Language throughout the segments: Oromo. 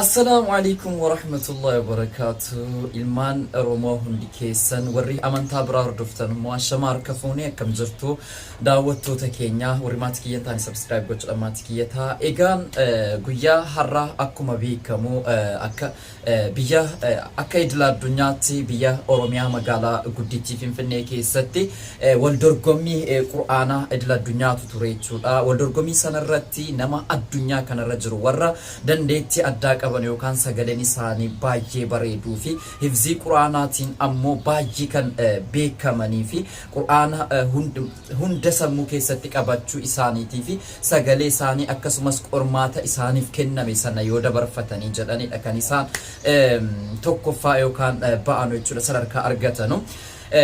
Assalaamu alaikum warahmatullahi wabarakaatu. Ilmaan Oromoo hundi keessan, warri amantaa biraa hordoftan immoo ashama harka fuunee, akkam jirtu daawwattoota keenya? Warri maatii kiyya hin taane subscribe gochuudhaan maatii kiyya ta'a. Egaan guyyaa har'aa akkuma beekamu akka biyya akka idila addunyaatti biyya Oromiyaa magaalaa guddittii Finfinnee keessatti wal dorgommii qur'aanaa idila addunyaatu ture jechuudha. Wal dorgommii sanarratti nama addunyaa kanarra jiru warra dandeettii addaa qaban yookaan sagaleen isaanii baay'ee bareeduu fi hifzii qur'aanaatiin ammoo baay'ee kan beekamanii fi qur'aana hunda sammuu keessatti qabachuu isaaniitii fi sagalee isaanii akkasumas qormaata isaaniif kenname sana yoo dabarfatanii jedhanidha kan isaan tokkoffaa yookaan ba'anu jechuudha, sadarkaa argatanu.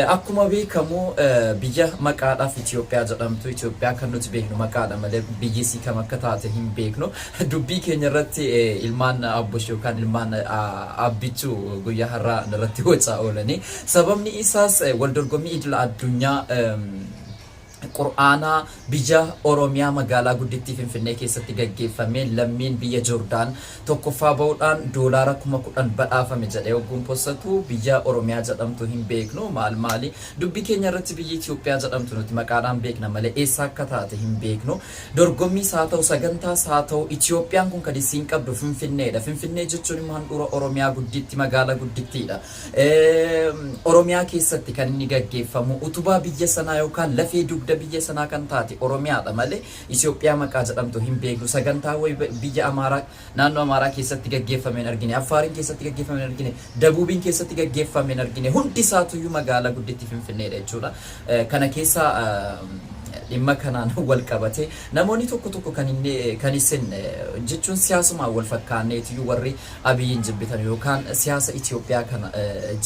Akkuma beekamu biyya maqaadhaaf Itoophiyaa jedhamtu, Itoophiyaa kan nuti beeknu maqaadha malee biyyi isii kam akka taate hin beeknu. Dubbii keenya irratti ilmaan abbosh yookaan ilmaan abbichuu guyyaa har'aa irratti wacaa oolanii. Sababni isaas wal dorgommii idila addunyaa Qur'aanaa biyya Oromiyaa magaalaa guddittii Finfinnee keessatti gaggeeffame lammiin biyya Joordaan tokkoffaa ba'uudhaan doolaara 10,000 badhaafame jedhee hogguun postatu, biyya Oromiyaa jedhamtu hin beeknu, maal maali. Dubbii keenya irratti biyyi Itoophiyaa jedhamtu nuti maqaadhaan beekna malee eessa akka taate hin beeknu. Dorgommiis haa ta'u, sagantaas haa ta'u, Itoophiyaan kun kan isiin qabdu Finfinneedha. Finfinnee jechuun immoo handhuura Oromiyaa gudditti, magaalaa guddittiidha. Oromiyaa keessatti kan inni gaggeeffamu utubaa biyya sanaa yookaan lafee dugda biyya sanaa kan taate Oromiyaadha malee Itoophiyaa maqaa jedhamtu hin beeknu. Sagantaa wayi biyya Amaaraa, naannoo Amaaraa keessatti gaggeeffame hin argine. Affaariin keessatti gaggeeffame hin argine. Dabuubiin keessatti gaggeeffame hin argine. Hundi isaatuyyuu magaalaa gudditti Finfinneedha jechuudha. Kana keessa dhimma kanaan wal qabate namoonni tokko tokko kan inni kan isin jechuun siyaasumaan wal fakkaanneetiyyuu warri Abiyyiin jibbitan yookaan siyaasa Itoophiyaa kana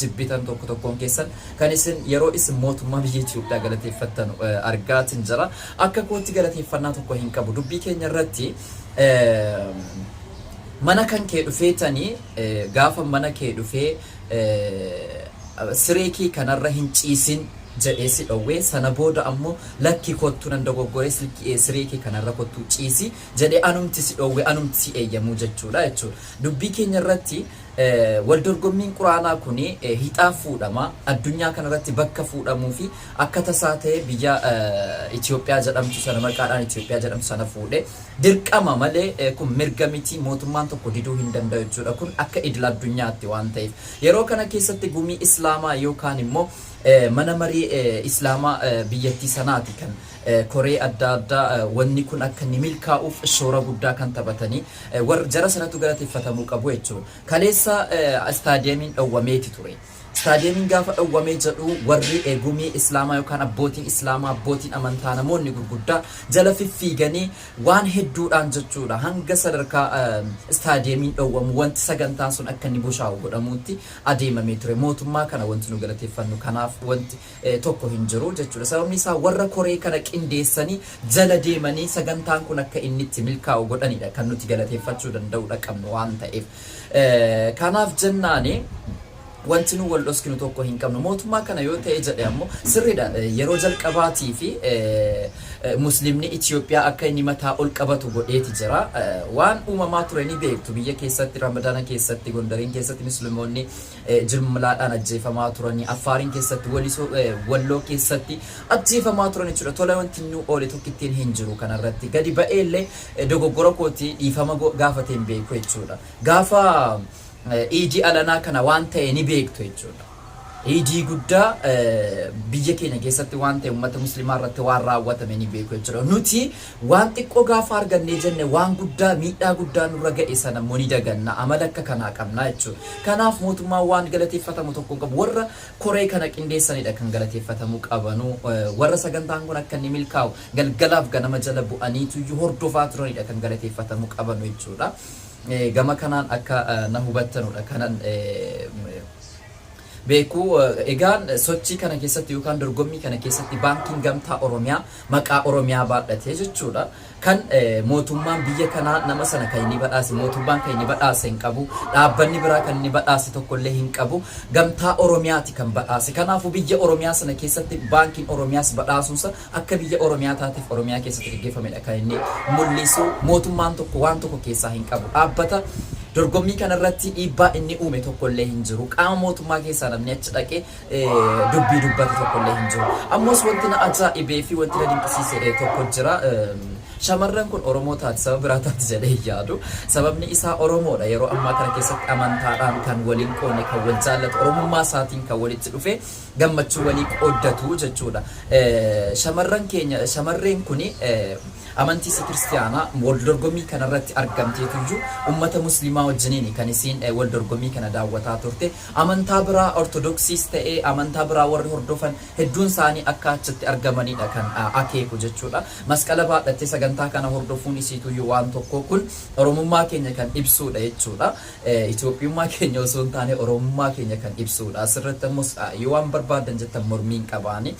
jibbitan tokko tokkoon keessan kan isin yeroo isin mootummaa biyya Itoophiyaa galateeffattan argaatin jira. Akka kootti galateeffannaa tokko hin qabu. Dubbii keenya irratti mana kan kee dhufeetanii, gaafa mana kee dhufee siree kee kanarra hin ciisin jedhee si dhowwee, sana booda ammoo lakki kottu, nan dogoggoree, siree kee kanarra kottuu ciisi jedhee anumti si dhoowwe, anumti si eeyyamuu jechuudha. Dubbii keenya irratti wal dorgommiin quraanaa kun hixaa fuudhama. Addunyaa kanarratti bakka fuudhamuu fi akka tasaa ta'e biyya Itoophiyaa jedhamtu sana, maqaadhaan Itoophiyaa jedhamtu sana fuudhe. Dirqama malee kun mirga miti, mootummaan tokko diduu hin danda'u jechuudha. Kun akka idil addunyaatti waan ta'eef. Yeroo kana keessatti gumii Islaamaa yookaan immoo mana marii Islaamaa biyyattii sanaati kan koree adda addaa wanni kun akka inni milkaa'uuf shoora guddaa kan taphatanii warra jara sanatu galateeffatamuu qabu jechuudha. Kaleessa istaadiyeemiin dhowwameeti ture. Istaadiyeemiin gaafa dhowwamee jedhu warri gumii Islaamaa yookaan abbootiin Islaamaa, abbootiin amantaa, namoonni gurguddaa jala fiffiiganii waan hedduudhaan jechuudha hanga sadarkaa istaadiyeemiin dhowwamu, wanti sagantaan sun akka inni bushaa'u godhamuutti adeemamee ture. Mootummaa kana wanti nu galateeffannu kanaaf wanti tokko hin jiru jechuudha. Sababni isaa warra koree kana qindeessanii jala deemanii sagantaan kun akka inni itti milkaa'u godhanidha kan nuti galateeffachuu danda'udha qabnu waan ta'eef. Kanaaf jennaani wanti nu wal dhoskinu tokko hin qabnu. Mootummaa kana yoo ta'e jedhe ammoo sirriidha. Yeroo jalqabaatii fi muslimni Itoophiyaa akka inni mataa ol qabatu godheeti jira. Waan uumamaa ture ni beektu. Biyya keessatti Ramadaana keessatti Gondariin keessatti musliimoonni jimlaadhaan ajjeefamaa turanii, Affaariin keessatti, Walisoo, Walloo keessatti ajjeefamaa turan jechuudha. Tola wanti nu oole tokkittiin hin jiru kanarratti. Gadi ba'ee illee dogoggora kooti dhiifama gaafatee hin beeku jechuudha. Gaafa iidii alanaa kana waan ta'e ni beektu jechuudha. Iidii guddaa biyya keenya keessatti waan ta'e, uummata musliimaa irratti waan raawwatame ni beeku jechuudha. Nuti waan xiqqoo gaafa argannee jenne waan guddaa miidhaa guddaa nurra ga'e sana immoo ni daganna. Amala akka kanaa qabna jechuudha. Kanaaf mootummaan waan galateeffatamu tokko hin qabu. Warra koree kana qindeessanidha kan galateeffatamuu qabanu. Warra sagantaan kun akka inni milkaa'u galgalaaf ganama jala bu'aniituyyuu hordofaa turanidha kan galateeffatamuu qabanu jechuudha. Gama kanaan akka na hubattanudha kanan beeku. Egaan sochii kana keessatti yookaan dorgommii kana keessatti baankiin Gamtaa Oromiyaa maqaa Oromiyaa baadhatee jechuudha. Kan mootummaan biyya kanaa nama sana kan inni badhaase, mootummaan kan inni badhaase hin qabu. Dhaabbanni biraa kan inni badhaase tokkollee hin qabu. Gamtaa Oromiyaati kan badhaase. Kanaafuu biyya Oromiyaa sana keessatti baankiin Oromiyaas badhaasuunsa akka biyya Oromiyaa taateef Oromiyaa keessatti gaggeeffamedha kan inni mul'isu. Mootummaan tokko waan tokko keessaa hin qabu. Dhaabbata Dorgommii kanarratti dhiibbaa inni uume tokkollee hin jiru. Qaama mootummaa keessaa namni achi dhaqee dubbii dubbate tokkollee hin jiru. Ammas wanti na ajaa'ibee fi wanti na dinqisiise tokko jira. Shamarran kun Oromoo taati saba biraa taati jedhee hin yaadu. Sababni isaa Oromoodha. Yeroo ammaa kana keessatti amantaadhaan kan waliin qoone, kan wal jaallatu, Oromummaa isaatiin kan walitti dhufe gammachuu walii qooddatu jechuudha. Shamarran keenya, shamarreen kuni amantii isii kiristiyaanaa wal dorgommii kanarratti argamteetu iyyuu ummata musliimaa wajjiniin kan isiin wal dorgommii kana daawwataa turte. Amantaa biraa Ortodoksiis ta'ee amantaa biraa warri hordofan hedduun isaanii akka achitti argamanidha kan akeeku jechuudha. Masqala baadhattee sagantaa kana hordofuun isiituyyuu waan tokko kun Oromummaa keenya kan ibsuudha jechuudha. Itoophiyummaa keenya osoo hin taane Oromummaa keenya kan ibsuudha. Asirratti ammoo yoo waan barbaadan jettan mormii hin qabaani.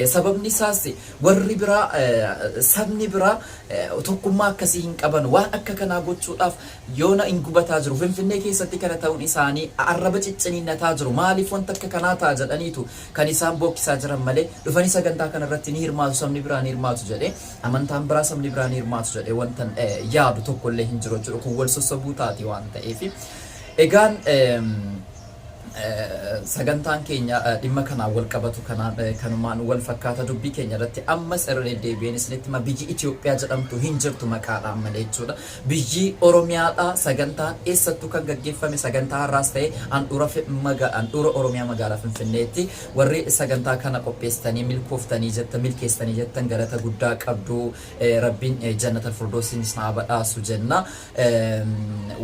Sababni isaas warri biraa, sabni biraa tokkummaa akkasii hin qaban. Waan akka kanaa gochuudhaaf yoona hin gubataa jiru. Finfinnee keessatti kana ta'uun isaanii arraba cicciniinnataa jiru. Maaliif wanta akka kanaa ta'a jedhaniitu kan isaan bookkisaa jiran malee dhufanii sagantaa kana irratti ni hirmaatu, sabni biraa ni hirmaatu jedhee, amantaan biraa, sabni biraa ni hirmaatu jedhee wantan yaadu tokkollee hin jiru jechuudha. Kun wal sossobuu taati waan ta'eef. Egaan sagantaan keenya dhimma kanaan wal qabatu kanaan kanumaan wal fakkaata. Dubbii keenya irratti ammas irra deddeebi'een isinitti hima, biyyi Itoophiyaa jedhamtu hin jirtu maqaadhaan malee jechuudha. Biyyi Oromiyaadha. Sagantaan eessattuu kan gaggeeffame, sagantaa har'aas ta'e handhuura Oromiyaa magaalaa Finfinneetti warri sagantaa kana qopheessitanii milkooftanii jettan, milkeessitanii jettan, galata guddaa qabdu. Rabbiin jannatal firdoosiin isin haa badhaasu jenna.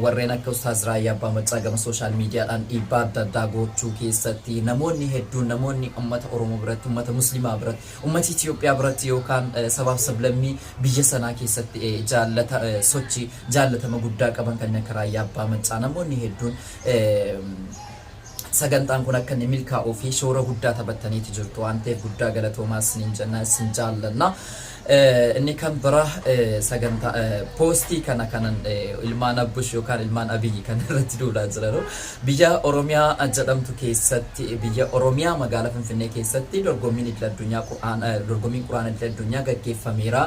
Warreen akka Ustaaz Raayyaa Abbaa Maccaa gama social miidiyaadhaan dhiibbaa adda addaa gochuu keessatti, namoonni hedduun, namoonni ummata Oromoo biratti, ummata Muslimaa biratti, ummata Itoophiyaa biratti yookaan sabaaf sablammii biyya sanaa keessatti jaallata sochii jaallatama guddaa qaban kanneen akka Raayyaa Abbaa Maccaa, namoonni hedduun sagantaan kun akka inni milkaa'uu fi shoora guddaa taphattaniiti jirtu waan ta'eef guddaa galatoomaa isiniin jenna, isin jaallanna. Inni kan biraa sagantaa poostii kana kanan ilmaan Abbush yookaan ilmaan Abiyyi kan irratti duulaa jiranu, biyya Oromiyaa jedhamtu keessatti, biyya Oromiyaa magaalaa Finfinnee keessatti dorgommiin idil addunyaa Qur'aan, dorgommiin Qur'aana idil addunyaa gaggeeffameera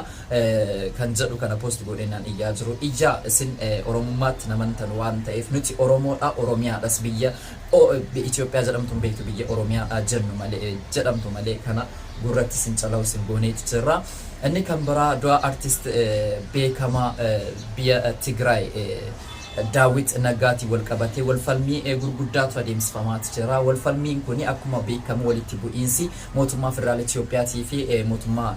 kan jedhu kana post godheenaan iyyaa jiru. Iyyaa, isin Oromummaatti namantan waan ta'eef. Nuti Oromoodha, Oromiyaadhas. Biyya Itoophiyaa jedhamtu hin beektu, biyya Oromiyaa jennu malee, jedhamtu malee, kana gurratti isin calawu isin gooneeti jirra. Inni kan biraa du'a artist beekamaa biyya Tigraay Daawit Naggaatiin wal qabatee wal falmii gurguddaatu adeemsifamaati jira. Wal falmiin kun akkuma beekamu walitti bu'iinsi mootummaa federaala Itiyoophiyaatii fi mootummaa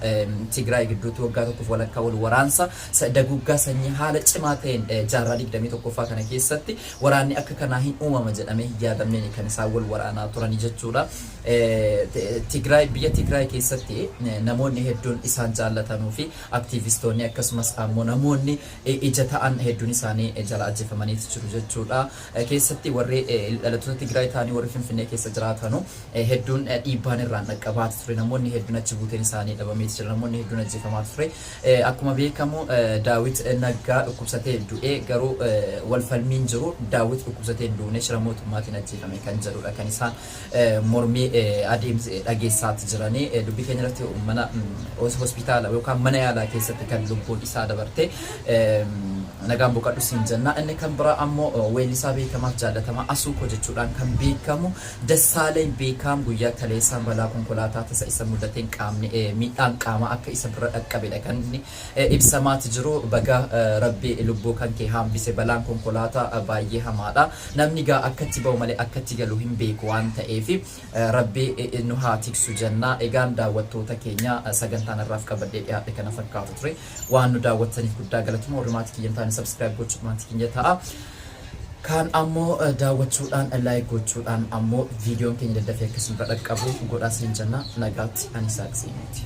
Tigraay gidduutti waggaa tokkoof walakkaa wal waraansa daguuggaa sanyii haala cimaa ta'een, jaarraa 21ffaa kana keessatti waraanni akka kanaa hin uumama jedhamee hin yaadamneen kan isaan wal waraanaa turanii jechuudha. Tigraay, biyya Tigraay keessatti namoonni hedduun isaan jaallatanuu fi aktiivistoonni akkasumas ammoo namoonni ija ta'an hedduun isaanii jala ajjeefamaniiti jiru jechuudha. Keessatti warri dhalattoota Tigraay ta'anii warri Finfinnee keessa jiraatanu hedduun dhiibbaan irraan dhaqqabaati ture. Namoonni hedduun achi buuteen isaanii dhabameeti jira. Namoonni hedduun ajjeefamaati ture. Akkuma beekamu Daawit Naggaa dhukkubsatee du'ee, garuu wal falmiin jiru Daawit dhukkubsatee hin duune, shira mootummaatiin ajjeefame kan jedhudha kan isaan mormii adeemsi dhageessaati jiranii. Dubbii keenya irratti mana hospitaala yookaan mana yaalaa keessatti kan lubbuun isaa dabarte, nagaan boqadhu siin jenna. Inni kan biraa ammoo weellisaa beekamaaf jaallatamaa Asuukoo jechuudhaan kan beekamu Dassaaleny Beekaam guyyaa kaleessaan balaa konkolaataa tasa isa mudateen qaamni miidhaan qaamaa akka isa bira dhaqqabedha kan inni ibsamaati jiru. Baga Rabbi lubbuu kan kee haambise. Balaan konkolaataa baay'ee hamaadha. Namni gaa akkatti ba'u malee akkatti galu hin beeku waan ta'eef Rabbi nu haa tiksu jenna. Egaan daawwattoota keenya, sagantaan har'aaf qabadhee dhiyaadhe kana fakkaatu ture. Waan nu daawwattaniif guddaa galatuma. Warri maatii kiyya hin taane subscribe gochuun maatii keenya ta'a. Kaan ammoo daawwachuudhaan, like gochuudhaan ammoo viidiyoon keenya daddafee akka isin bira dhaqqabu godhaa isin jenna. Nagaatti, ani Isaaq Seenuuti.